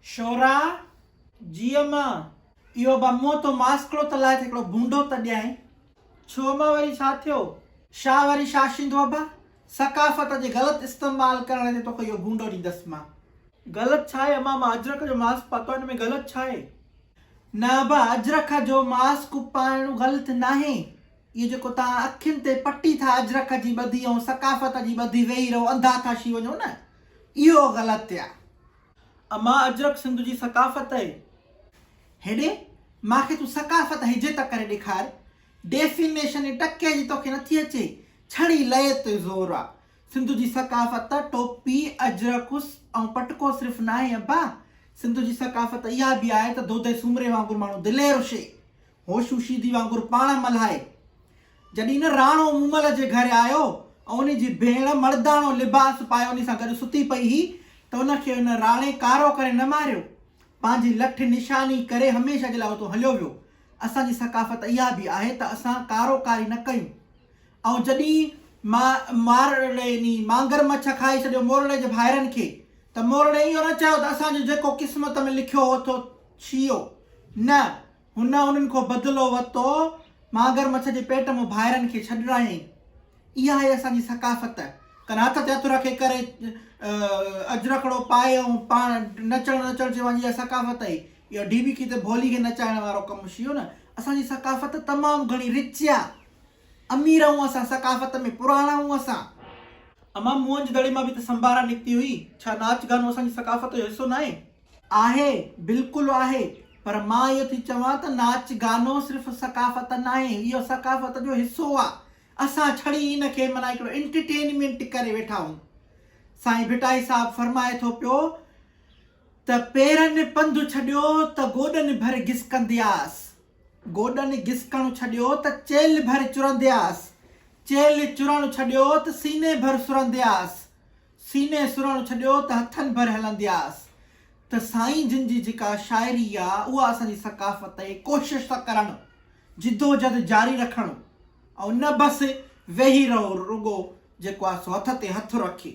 شورا، جي امان، اهو ابا منهن تون ماسڪڙو ته لاهي ته هڪڙو ڀونڊو ته ڏيانء. ڇو امان وري ڇا ٿيو؟ شا وري شا شيندو ابا؟ ثقافت جي غلط استعمال ڪرڻ تي توکي اهو ڀونڊو ڏيندس مان. غلط ڇا آهي امان مان اجرڪ جو ماسڪ پاتو آهي ان ۾ غلط ڇا آهي؟ نه ابا اجرڪ جو ماسڪ پائڻ غلط ناهي اهو جيڪو توهان اکين تي پٽي ٿا اجرڪ جي ٻڌي ۽ ثقافت جي ٻڌي ويهي رهو انڌا ٿا شي وڃو نه اهو غلط آ. امان اجرڪ سنڌ جي ثقافت اهي. هيڏي مان کي تون ثقافت هجي ته ڪري ڏيکار ڊيفينيشن ٽڪي جي توکي نٿي اچي ڇڙي لئي تي زور آ. سنڌ جي ثقافت ٽوپي، اجرڪ ۽ پٽڪو صرف ناهي ابا، سنڌ جي ثقافت اها به آهي ته دودي سومري وانگر ماڻهو دلير هجي، هوشو شيدي وانگر پاڻ ملهائي. جڏهن نه راڻو مومل جي گهر آيو ۽ ان جي ڀيڻ مرداڻو لباس پائي ان سان گڏ ستي پئي هئي ته ان کي ان راڻي ڪارو ڪري نه ماريو، پنهنجي لٺ نشاني ڪري هميشه جي لاء اتو هليو ويو. اسان جي ثقافت اها به آهي ته اسان ڪارو ڪاري نه ڪيون. ۽ جڏهن مارڙي يعني مانگر مڇ کائي ڇڏيو مورڙي جي ڀائرن کي ته مورڙي اهو نه چيو ته اسان جو جيڪو قسمت ۾ لکيو هو ٿو ڇيو. نه، هن انهن کان بدلو ورتو، مانگر مڇ جي پيٽ مان ڀائرن کي ڇڏرايائين. اها آهي اسان جي ثقافت. ڪن هٿ تي هٿ رکي ڪري اجرڪڙو پائي ۽ پاڻ نچڻ نچڻ چئي وڃي اها ثقافت آهي. اهو ڍيٻڪي تي ڀولي کي نچائڻ وارو ڪم شيو نه. اسان جي ثقافت تمام گهڻي رچ آ. امير آهون اسان ثقافت ۾ پراڻا آهون اسان. امان موهن جي دڙي مان به ته سمبارا نڪتي هئي، ڇا ناچ گانو اسان جي ثقافت جو حصو ناهي؟ آهي، بلڪل آهي، پر مان اهو ٿي چوان ته ناچ گانو صرف ثقافت ناهي، اهو ثقافت جو حصو آ، اسان ڇڙي ان کي معنيٰ هڪڙو انٽرٽينمينٽ ڪري ويٺا آهون. سائين ڀٽائي صاحب فرمائي ٿو پيو ته پيرن پنڌ ڇڏيو ته گوڏن ڀر گسڪندياس. گوڏن گسڪڻ ڇڏيو ته چيلهه ڀر چرندياس، چيلهه چرڻ ڇڏيو ته سيني ڀر سرندياس، سيني سرڻ ڇڏيو ته هٿن ڀر هلندياس. ته سائين جن جي جيڪا شاعري آ اها اسان جي ثقافت اهي ڪوشش ٿا ڪرڻ، جدوجھد جاري رکڻ ۽ نه بس ويهي رهو رڳو جيڪو آ سو هٿ تي هٿ رکي.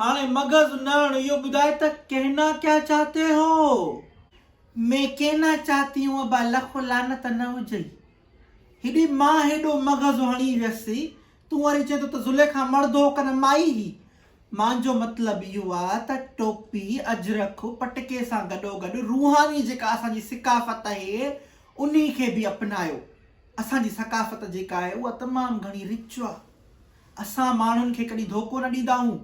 هاڻي مغز نه هڻ اهو ٻڌاء ته ڪهنا ڪيا چاهتي هو؟ مين ڪهنا چاهتي هون ابا لک لعنت نه هجئي. هيڏي مان هيڏو مغز هڻي ويس تون وري چئين ٿو ته زليخا مرد هو ڪنه مائي هي. مانجو مطلب اهو آ ته ٽوپي، اجرڪ، پٽڪي سان گڏوگڏ روحاني جيڪا اسان جي ثقافت اهي انهي کي به اپنايو. اسان جي ثقافت جيڪا آهي اها تمام گهڻي رچ آ. اسان ماڻهن کي ڪڏهن ڌوڪو نه ڏيندا آهيون.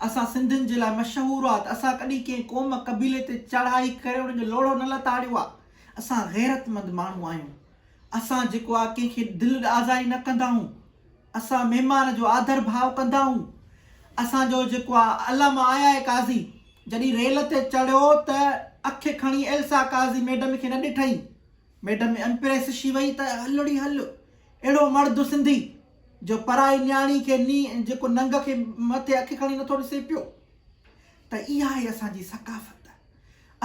اسان سنڌين جي لاء مشهور آ ته اسان ڪڏهن ڪنهن قوم قبيلي تي چڙهائي ڪري انهن جو لوڙهو نه لتاڙيو آ. اسان غيرتمند ماڻهو آهيون. اسان جيڪو آ ڪنهن کي دل آزاري نه ڪندا آهيون. اسان مهمان جو آڌر ڀاء ڪندا آهيون. اسان جو جيڪو آ علامه آء آء قاضي جڏهن ريل تي چڙهيو ته اک کڻي ايلسا قاضي ميڊم کي نه ڏٺائين. ميڊم امپريس شي وئي ته هل ڙي هل. اهڙو مرد سنڌي. جو پرائي نياڻي کي ني جيڪو ننگ کي مٿي اک کڻي نٿو ڏسي پيو ته اها آهي اسان جي ثقافت.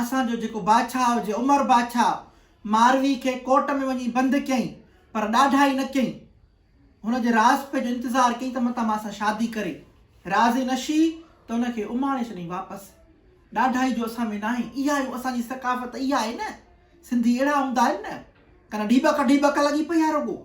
اسان جو جيڪو بادشاهه هجي عمر بادشاهه ماروي کي ڪوٽ ۾ وڃي بند ڪيائين پر ڏاڍائي نه ڪيائين. هن جي راضپي جو انتظار ڪيائين ته متان مان سان شادي ڪري. راضي نه شي ته ان کي اماڻي ڇڏيائين واپس. ڏاڍائي جو اسان ۾ ناهي. اها آهي اسان جي ثقافت اها آهي نه. سنڌي اهڙا هوندا آهن نه. ڪن ڍيٻڪ ڍيٻڪ لڳي پئي آهي رڳو.